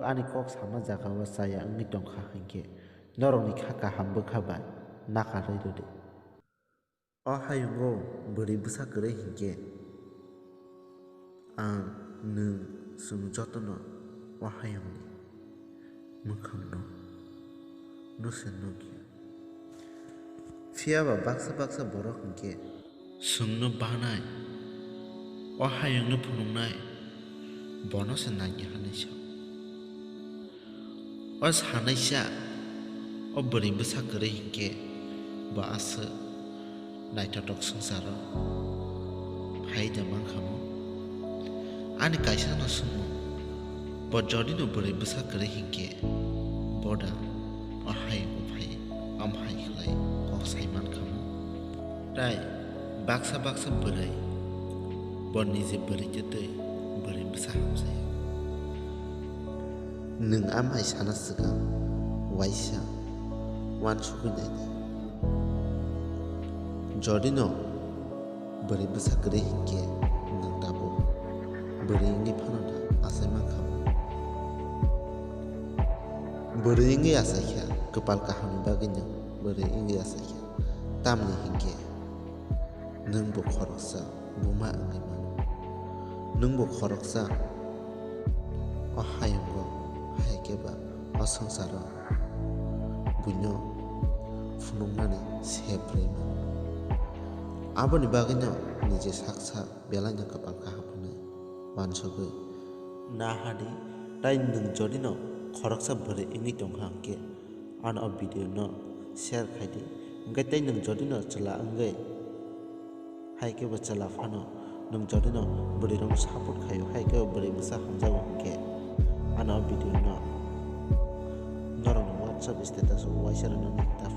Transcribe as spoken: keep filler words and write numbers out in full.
Ani kok sama jaga o chaya wngwi tongkha hinkhe norokni kha kaham bwkha bai nakarwi rwdi. O hayungo bwrwi bwsa kwrwi hinkhe ang nwng chwng jotono o hayungni mwkhangno no se nukya. Phiya ba baksa baksa borok hinkhe chwngno banai, o hayungno phunuknai, bono se nangya hinwi sa. O sanaisa, o bwrwi bwsa kwrwi hinkhe bo aswk naithotok swngcharo phai da mankha mo. Ani kaisa no swngmung, bo jodi no bwrwi bwsa kwrwi hinkhe bo da o hayungo phai, am hai khlai kok sai mankha mo. Tai baksa baksa bwrwi bo niji bwrwi twi twi bwrwi bwsa hamjaya. Nwng amhai sana swkang waisa uansugwi naidi. Jodi no bwrwi bwsa kwrwi hinkhe nwng tabuk bwrwi wngwi phano da achai mankha. Bwrwi wngwi achaikha, kwpal kahamni bagwi nwng bwrwi wngwi achaikha. Tamni hinkhe nwng bo khoroksa buma wngwi mano. Nwng bo khoroksa o hayungo, hai khe ba o swngcharo buino phunuknani sep rwi mano. Aboni bagwino niji saksa belaino kwpal kaham hwnwi uansugwi nahadi, tai nwng jodi no khoroksa bwrwi wngwi tongkha hinkhe ano o video no share khaidi. Hinkhe tei nwng jodi no chwla wngwi, hai khe bo chwla phano nwng jodi no bwrwi rok support khaio, hai khe bo bwrwi bwsa hamjago hinkhe ano o video no norok ni WhatsApp status o uaisa rwnani ta